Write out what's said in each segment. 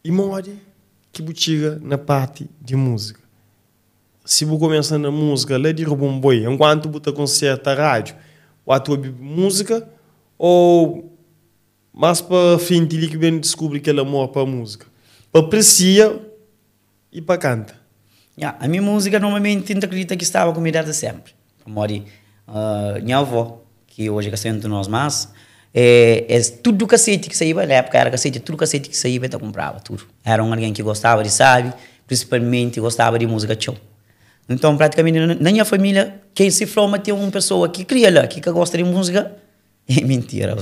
I modi ki bu txiga na parti di múzika? Si bu kumesa na múzika la di Rubon Boi, enkuantu bu ta konserta rádiu, bu ata obi múzika ô más pa frenti li ki bu ben diskubri kel amor pa múzika, pa apresia i pa kanta? Ya, ami múzika normalmenti N ta kridita ki staba ku mi desdi sénpri, pamodi nha avó ki oji ka sta entri nos mas, es tudu kaseti ki saiba, na époka éra kaseti, tudu kaseti ki saiba el ta kunpraba tudu. Éra un algen ki gostaba di sabi, prinsipalmenti gostaba di múzika txeu. Nton, pratikamenti na nha família, ken si fla ma ten un pesoa ki kria la ki ka gosta di múzika, é mintira.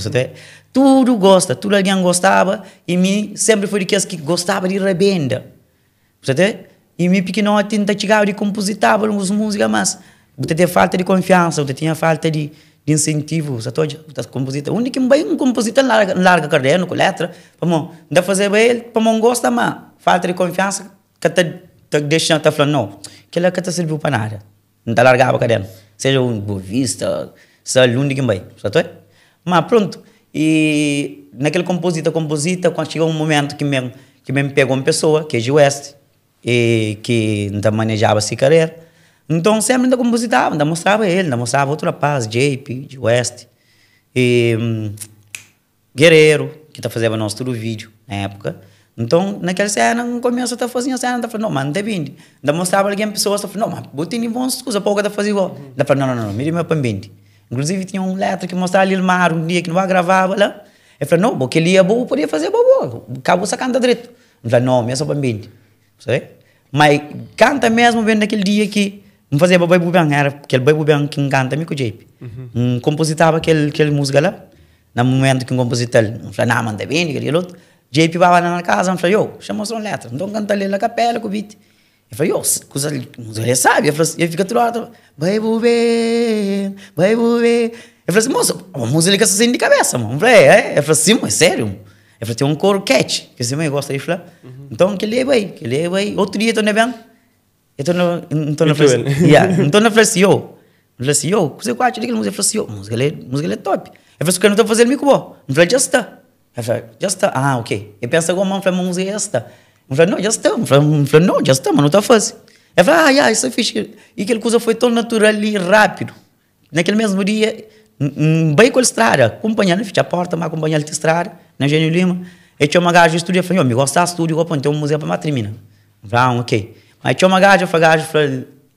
Tudu gosta, tudu algen gostaba i mi sénpri foi di kes ki gostaba di rabenda. Bu ta ten? I mi pikinoti N ta txigaba di konpozitaba alguns múzika, mas bu ta ten falta di konfiansa, bu ta tinha falta di di insentivu, bu sa ta odja, bu ta konpozita. Undi ki N bai N konpozita, N larga N larga kadernu ku letra, pamodi N ta fazeba el pamodi N gosta, ma falta di konfiansa ka ta ta dexa-m ta fla-m, nau, kel-la ka ta sirbi-u pa nada. N ta largaba kadernu, seja un Boa Vista, Sal, undi ki N bai, bu sa ta odja? Ma prontu, i na kel konpozita konpozita, kandu txiga un mumentu ki mi ki mi pega un pesoa, ki é Gil West, i ki N ta manejaba si karera, nton senpri N ta konpozitaba, N ta mostraba el, N ta mostraba otu rapaz, Jaype, Gil West, i Guerreiro, ki ta fazeba nos tudu vídiu na épuka. Nton, na kel séna, N kumesa ta faze nha séna, N ta fla, no, ma N ta bende. N ta mostraba algen, pesoas ta fla, no, ma bu tene bons kuza, pa bo ka ta faze igual. N ta fla, no, no, no, mi di meu pa N bende. Inkluzivi tinha un létra ki N mostraba li Ilmar un dia ki nu ba gravaba la, el fla, no, bo kel-li abo bu podia fazeba bo, ka bu sa kanta dretu. N fla, no, mi é so pa N bende. Sabe? Ma kanta mesmu ben na kel dia ki N fazeba Bai Bu Ben, era kel Bai Bu Ben ki N kanta mi ku Djeipe. N konpozitaba kel kel múzika la, na mumentu ki N konpozital, N fla, nah, ma N ta bende kel kel otu. Djeipe baba na kaza, N fla, yo, xa mostra un letra. Nton N kanta-l el akapela ku beat. El fla, yo, kuza li, múzika li é sábi. El fla, el fika tudu óra ta fla, Bai bu ben, bai bu ben. El fla si, mosa, múzika li ka sta saindo di kabesa, mo. N fla, é, é? El fla, sim, é sériu. El fla, ten un koru catch, ki se mai gosta di fla. Nton, kel-li é bai, kel-li é bai. Otu dia, torna ben, el torna, N torna fla si, ya, N torna fla si, yo, N fla si, yo, kuzê ku atxa di kel múzika? El fla si, yo, múzika li, múzika li é top. El fla si, kre nu ta faze-l mi ku bo? N fla, dja sta. El fla, dja sta. Ah, ok. El pensa gó ma N fla ma múzika dja sta. N fla, no, dja sta. N fla, N fla, no, dja sta, ma nu ta faze. El fla, ah, ya, sta fixi. I kel kuza foi ton natural i rápidu. Na kel mesmu dia, N bai ku el strada, kunpanha-l, N fitxa porta, ma kunpanha-l ti strada, na Engenho Lima. El txoma gaju di stúdiu, el fla, nho, mi gosta stúdiu go pa N ten un múzika pa ma tirmina. N fla, ah, ok. Ma el txoma gaju, el fla gaju, fla,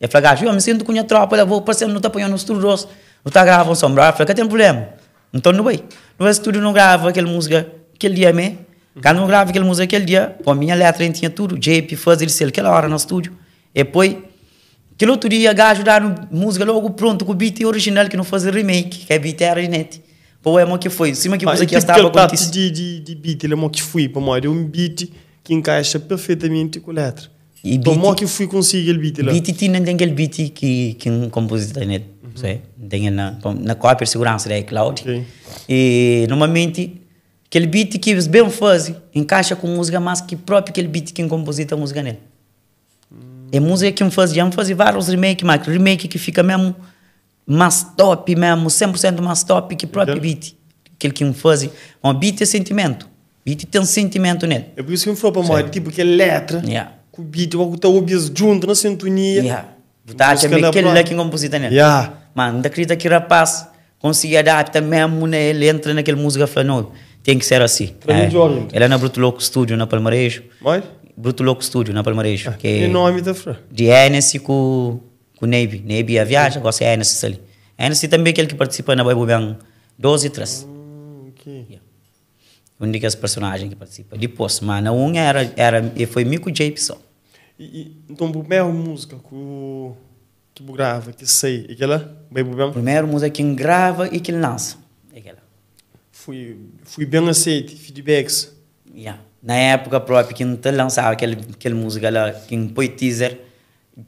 el fla gaju, nho, mi sintu ku nha tropa la, bo parse-m nu ta panha nos tudu dos, nu ta grava un son. Brother fla, ka ten prubléma. Nton nu bai. Nu bai stúdiu, nu grava kel múzika kel dia mê. Kandu nu grava kel múzika kel dia, pô, mi nha létra N tinha tudu, JP faze di sel kel óra na stúdiu, el poi. Kel otu dia gaju danu musika logu prontu ku beat original ki nu fazi remake, ke beat era di net. Pa oia mo ki foi, sima ki kuza ki ja staba kontisi. Kel parti di di di beat la mo ki fui, pamodi é un beat ki encaixa perfeitamenti ku letra. E Então mo ki fui konsigi kel beat la? Beat ti na ten kel beat ki ki N kompozita nel, se N ten el na na kópia di siguransa di iCloud. Ok. E normalmenti kel beat ki es ben fazi encaixa ku musika mas ki propi kel beat ki N kompozita musika nel. É música ki N faze, dja N faze vários remake, ma remake ki fika mesmu más top mesmu, 100% más top ki própi beat, kel ki N faze. Bom, beat é sentimentu, beat ten sentimentu nel. É por isso ki N fla pamodi, tipo, kel letra ku beat, bu ta obi-s djuntu na sintonia. Yeah. Bu ta atxa ma é kel la ki N konpozita nel. Yeah. Ma N ta kridita ki rapaz Konsigi adapta mesmu na el entra na kel musika fla no ten ki ser asi. Tra midjor inda. El é na Bruto Louco Studio na Palmarejo. Oi? Bruto Louco Studio na Palmarejo. Ah, que nomi ta fla? Di Hennessy ku ku Neiby. Neiby a viaja, gosi é Hennessy sta li. Hennessy tanbe é kel ki partisipa na Bai Bu Ben 2 i 3. Ah, ok. Yeah. Un di kes personajen ki partisipa. Dipos, ma na un era era e foi mi ku JP so. I, i nton bu primeru musika ku Ki bu grava, ki sai, e kela? Bai bu ben? Primeru múzika ki N grava i ki N lansa é kela. Fui, fui ben aseiti, feedbacks. Ya. Na épuka própi ki N ta lansaba kel, kel múzika la, ki N poi teaser,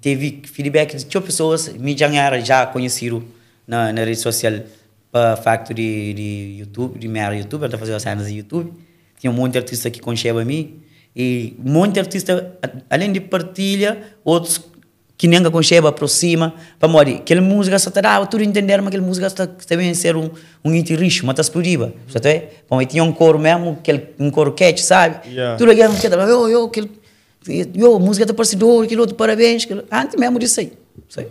tevi feedback di txeu pesoas, mi dja N éra já konhesidu na, na redi sosial pa faktu di, di youtube, di mi éra youtuber, N ta fazeba sénas di youtube, tinha un monti artista ki konxeba mi, i monti artista, alén di partilha, otus. ki nen ka konxeba aprosima, pamodi kel múzika sa ta daba tudu entender ma kel múzika sta sta ben ser un un hit rixu, ma ta spludiba, sa ta ben? Pamodi tinha un koru mesmu, kel un koru catchy, sabi? Yeah. Tudu algen fika ta fla, yo, yo, kel yo, múzika ta parse dodu, kel otu parabéns, kel antis mesmu di sai, sai.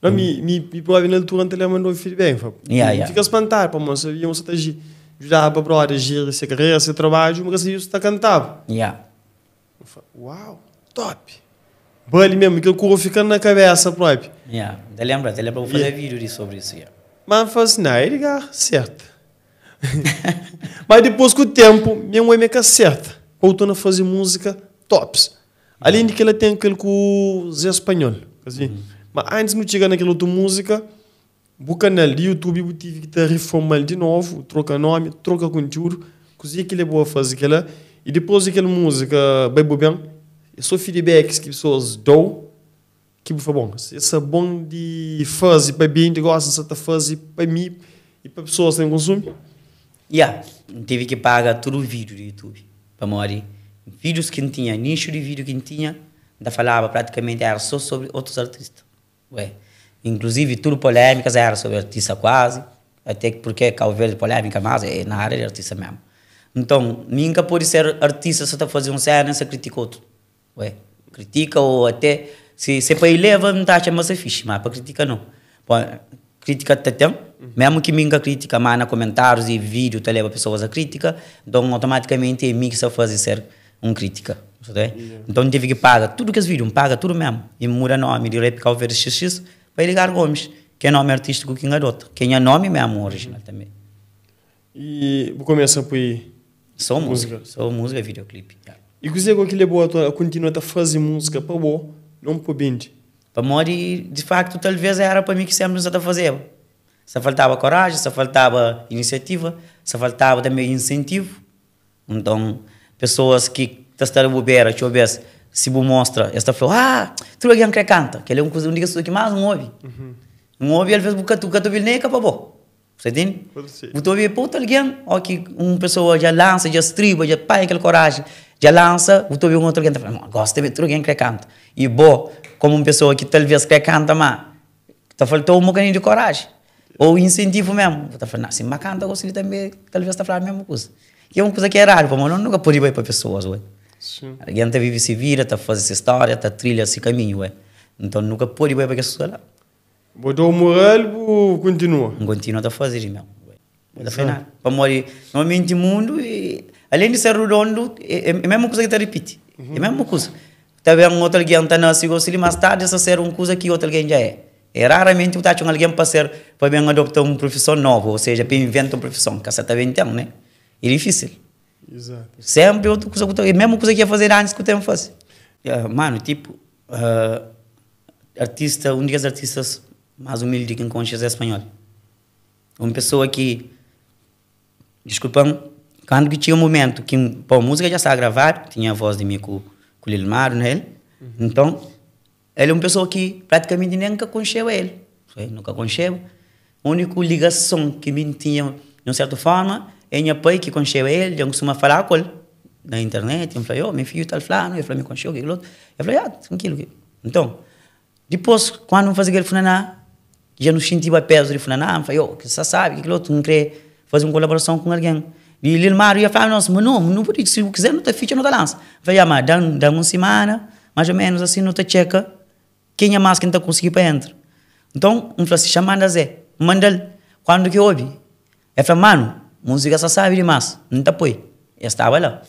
Não, mi, mi, mi próprio na altura não te mandou feedback. Fa. Yeah, yeah. Fica espantado, pá, moço, sabia, moço tá ajudava para brother, gira sua carreira, seu trabalho, mas sabia, você tá cantava. Yeah. Eu falo, uau, top. Bali mesmo, aquele curro ficando na cabeça próprio. Yeah. Te lembra, te lembra, vou fazer vídeo de sobre isso. Yeah. Mas eu falo assim, não, ele certo. Mas depois com o tempo, minha mãe me que acerta. Voltando a fazer música tops. Além de que ela tem aquele com o Zé Espanhol. Assim. Mas antes de chegar naquela outra música, o canal de YouTube eu tive que ter reformar de novo, troca nome, troca conteúdo, cozinha que ele é boa fazer aquela. E depois daquela música, bem bem, é só feedbacks que pessoas dão, que foi bom. Esse é bom de fazer para bem, de gosta de fazer para mim e para pessoas que consumem. Yeah. Tive que pagar todo o vídeo do YouTube. Para morrer. Vídeos que não tinha, nicho de vídeo que não tinha, ainda falava praticamente era só sobre outros artistas. Ué. Inclusive, tudo polêmicas era sobre artista quase, até porque Cabo Verde polêmica, mas é na área de artista mesmo. Então, nunca pode ser artista só tá fazendo um cena e só critica outro. Ué, critica ou até se se para eleva não tá achando mas é fixe, mas para critica não. Pô, crítica até tem, mesmo que minha crítica, mas na comentários e vídeo te leva pessoas a crítica, então automaticamente é mim que só faz ser um crítica. Sabe? Então tive que pagar tudo que os vídeos, paga tudo mesmo. E muda nome de Rap Cabo Verde XX para Edgar Gomes, que é nome artístico que adota, que é nome mesmo original também. E vou começar por aí. Só música, Música. só música e videoclipe. Yeah. E que que ele é boa a continua a fazer música para boa, não para bem. Para morrer, de facto, talvez era para mim que sempre não fazer. Só faltava coragem, só faltava iniciativa, só faltava também incentivo. Então, pessoas que estão a bobeira, deixa eu ver, se você mostra, esta falou, ah, tu alguém que canta, que ele é um coisa um que mais não ouve. Não ouve, às vezes, o que tu nem é capaz. Você entende? Pode ser. Você ouve, pô, alguém, ou que uma pessoa já lança, já estriba, já pai aquela coragem, já lança, você ouve um outro alguém, tá falando, gosta de ver alguém que canta. E bom, como uma pessoa que talvez quer canta, mas tá faltando um bocadinho de coragem. Ou incentivo mesmo. Tá falando, assim, mas canta, gosto de também, talvez tá falando a mesma coisa. Que é uma coisa que é raro, mas não nunca pode ir para pessoas, ué. Sim. Alguém tá vive se vira, tá fazendo essa história, tá trilha esse caminho, ué. Então nunca pode ir para pessoa lá. Vou dar o moral, vou continua. Não continua a fazer mesmo. Ué. Não tá nada. Para morrer, normalmente o mundo, e, além de ser redondo, é, é a mesma coisa que te repete. É a mesma coisa. Talvez um outro alguém tá nasce igual mais tarde, essa ser uma coisa que outro alguém já é. É raramente eu tacho alguém para ser, para bem adoptar uma profissão nova, ou seja, para inventar uma profissão, que você tá bem então, né? É difícil. Exato. Sempre outra coisa que eu a mesma coisa que ia fazer antes que o tempo faz. Mano, tipo, artista, um dos artistas mais humildes que encontro é espanhol. Uma pessoa que, desculpa, quando que tinha um momento que pô, a música já estava gravada, tinha a voz de mim com, com o Lilmar nele, então, ele é uma pessoa que praticamente nunca conheceu ele. Nunca conheceu. A única ligação que me tinha, de uma certa forma, é minha pai que conheceu ele, eu costuma falar com ele na internet, eu falei, oh, meu filho está falando, ele falou, me conheceu, aquilo outro. Eu falei, ah, tranquilo. Então, depois, quando eu fazia aquele funaná, já não sentia peso de funaná, eu falei, oh, que você sabe, aquilo outro, não quer fazer uma colaboração com alguém. E Lilmar ia falar, nossa, mas não, não pode, se eu quiser, não te ficha, não te lança. Eu falei, ah, mas dá, dá uma semana, mais ou menos assim, não te checa, quem é mais que não te conseguir para entrar. Então, um falou assim, chamando a Zé, manda-lhe, quando que ouve? Ele falou, mano, música só sabe demais, não te apoio. Eu estava lá.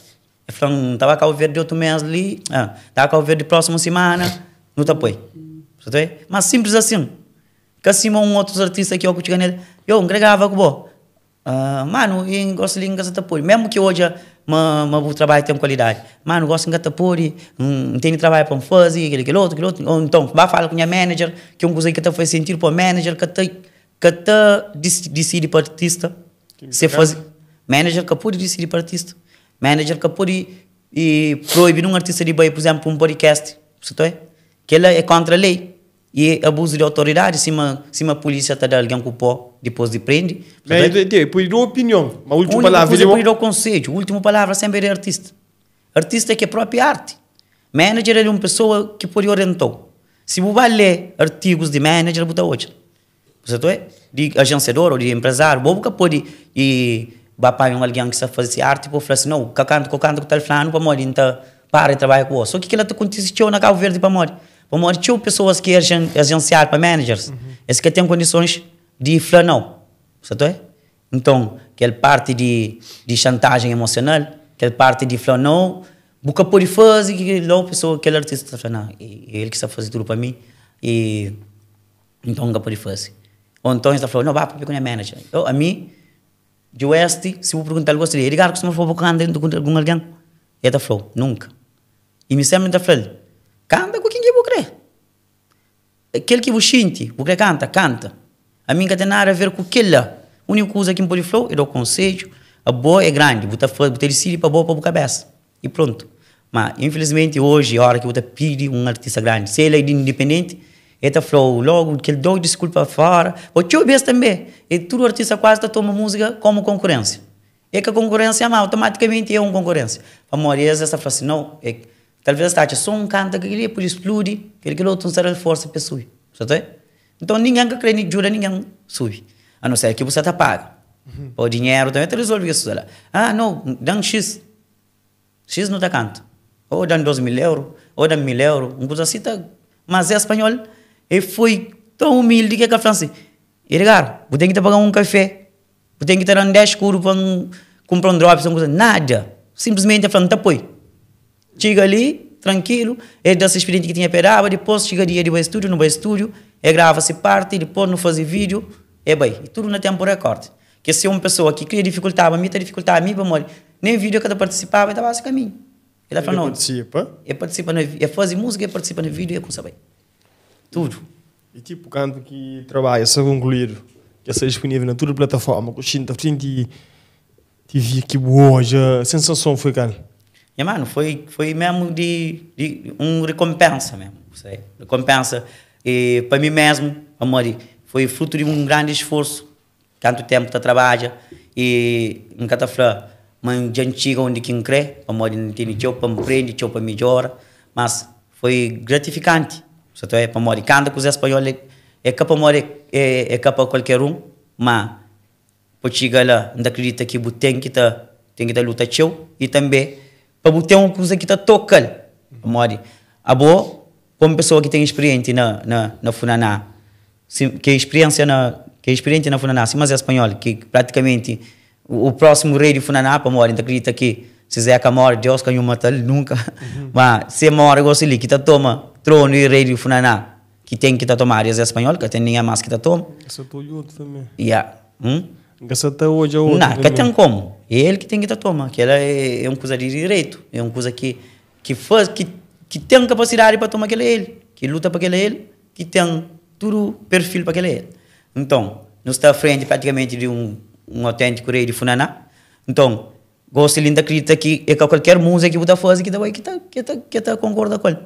Ele falou, não estava cá o verde outro mês ali, ah, estava cá o verde próxima semana, não te apoio. Mas simples assim. Que acima um outro artista que eu que nele, eu entregava com bom. Mano, eu gosto de língua te Mesmo que hoje ma, ma o trabalho tem qualidade. Mano, gosto de tapori, não tem trabalho para fazer, aquele, aquele outro, aquele outro. Ou então, vá falar com a minha manager, que é uma coisa que te faz sentir para o manager, que te, que te decide para artista. Se faz, manager que pode decidir para artista. Manager que pode e proibir um artista de ir, por exemplo, um podcast. Você tá? Que ela é contra a lei. E abuso de autoridade, se uma, se uma polícia está dando alguém com o pó, depois de prende. Mas, pode dar opinião, mas a última palavra... É pode dar conselho, a última palavra sempre é artista. Artista é que é a própria arte. Manager é uma pessoa que pode orientar. Si bu ba lé artigus di manager bu ta odja. Bu sa ta oe? Di ajensiador ou di empresário, bo bu ka pode i ba panha un algen ki sta faze si arti pa bu fla si, nau, ka kanta, ka kanta ku tal flanu pamodi N ta para di trabadja ku bo. So ki kila ta kontise txeu na Kabu Verdi pamodi? Pamodi txeu pesoas ki é ajensiadu pa managers, es ka ten kondisons di fla nau. Bu sa ta oe? Nton, kel parti di di xantajen emosional, kel parti di fla nau, bu ka pode faze kel-la, pesoa, kel artista ta fla, nau, é el ki sta faze tudu pa mi i. Nton N ka pode faze. Ô nton es ta fla-u, no, ba papia ku nha manager. Ô, ami, di oesti, si bu pergunta-l gosi li, Edgar kustuma fla-u pa bu kanta djuntu ku algun algen? El ta fla-u, nunka. I mi sénpri N ta fla-l, kanta ku ken ki bu krê. Kel ki bu xinti, bu krê kanta, kanta. Ami N ka ten nada a ver ku kel-la. Úniku kuza ki N pode fla-u é da-u konsedju. Abo é grandi, bu ta faze, bu ta disidi pa bo, pa bu kabésa. I prontu. Ma infilismenti oji ora ki bu ta pidi un artista grandi, se el é di indipendenti, el ta fla-u logu kel dor diskulpa fora, ô txeu bes tanbe e tudu artista kuazi ta toma musika komu konkurensia. É ka konkurensia ma automatikamenti é un konkurensia, pamodi es es ta fla si nau, e talves es ta atxa so un kanta kel li pudi spludi, kel kel otu n sta da-l forsa pa el subi, sa ta obi? Nton ningen ka kre djuda ningen subi, a no ser ki bu sa ta paga, pa dinheru tanbe ta rizolvi kes kuza la, ah nau da-m xis. Xis nu ta kanta. Ou da-m 2000 euro, ou da-m 1000 euro, un kuza si ta. Ma Zé Spanhol, e foi tãu umildi ki el ka fla-m si, Edgar, bu ten ki ta paga-m un kafé, bu ten ki ta da-m 10 kudu pa N kunpra un drops, un kuza. Nada! Sinplismenti el fla-m, N ta poi. Txiga li, trankilu, el da se spirienti ki tinha pa el daba, dipôs txiga dia di bai stúdiu, nu bai stúdiu, el grava se parti, dipôs nu faze vídiu, el bai. I tudu na ténpu rekórdi. Ke si un pesoa ki kria difikultaba mi, ta difikultaba mi pamodi nen vídiu el ka ta partisipaba, el ta ba se kaminhu. El ta fla, El no. partisipa? El partisipa na, el faze múzika, el partisipa na vídiu, el kumsa bai. Tudu. I tipu kantu ki trabadju sta konkluídu, dja sta dispunível na tudu plataforma, ku xinta frenti TV ki bu odja, sensason foi kal? Nha manu, foi, foi mesmu di, di un rikonpensa mesmu, sabe? Rikonpensa e pa mi mesmu, pamodi foi frutu di un grandi sforsu. Tantu ténpu ta trabadja i N ka ta fla ma dja N txiga undi ki N krê, pamodi N tene txeu pa N prende, txeu pa N midjora, mas foi gratifikanti, sa ta oia? Pamodi kanta ku Zé Spanhol é ka pamodi é ka pa kualker un, má pa txiga la N ta kridita ki bu ten ki ta ten ki ta luta txeu i tanbê pa bu ten un kuza ki ta toka-l, pamodi abo komu pesoa ki ten spirienti na na funaná. Si ke experiência na ke experiente na funaná sima Zé Spanhol ki pratikamenti o próximo rei di funaná pamodi N ta kridita ki si Zé ka móre Deus ka nhu matal nunka ma si e móre gosi li ki ta toma tronu di rei di funaná ki ten ki ta tomadu é Zé Spanhol ka ten ningen más ki ta toma. N ka sa ta odja otu tanbe. Ya hum. N ka sa ta odja otu tanbe. Ka ten komu é el ki ten ki ta toma kela é un kuza di direitu é un kuza ki ki faz ki ki ten kapasidadi pa toma kela é el ki luta pa kela é el ki ten tudu perfil pa kel el. Nton, nu sta frenti pratikamenti di un un autentiku rei di funaná. Nton, gosi li N ta kridita ki é ka kualker múzika ki bu ta faze ki ta bai ki ta ki ta ki ta konkorda ku el.